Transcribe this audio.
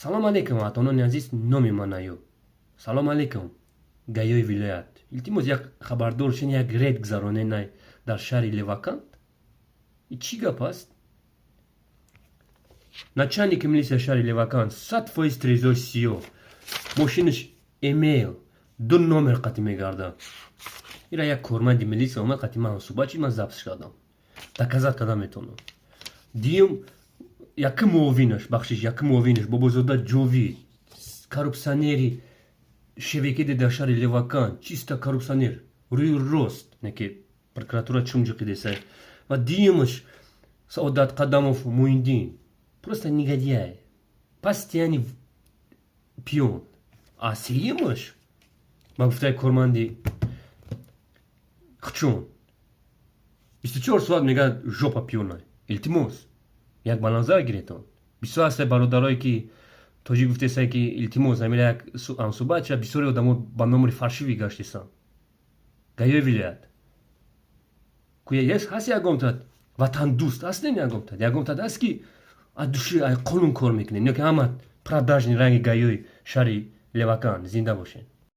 Салом алейкум, ватанони азиз, номи ман Аюб. Салом алейкум, ГАИ-ёи вилоят. Илтимос, як хабардор шен, як рейд гузаронен дар шаҳри Левакант. Чӣ гап аст? Начальники милисия шаҳри Левакант 100% трезои сиёҳ, мошинаш эмел, ду номер қатӣ мегардад. Ира як корманди милисия омад, қатӣ ман ҳамсӯҳбат шид, ман запись кардам, доказать карда метавонам. Дуюм, якум муовинаш, бахшиш, якум муовинаш Бобозода Ҷовид, коррупсионери шевекиде дар шаҳри Левакант, чисто коррупсионер, рӯи рост, не ки прокуратура чум ҷиқидеса. Ва дуюмаш Саодат Қадамов Муҳиддин, просто негодяй, постоянный пьян. А сеюмаш, ба гуфтаи корманди хчон, 24 соат мегӯяд, жопа пьяный. Илтимос, як ба назар гиретон. Бисёр ҳастай бародарое ки тоҷик гуфтесае, ки илтимос, амира як ҳамсӯҳбат ша. Бисёри одамо ба номери фальшивый гаштесанд. ГАИ-ёи вилоят ҳаст, ягонтат ватандӯст ҳаст, не ягонтат, ягонтат ҳаст, ки аз души ай қонун кор мекунед, ё ки ҳама продажный ранги ГАИ-ёи шаҳри Левакан? Зинда бошед.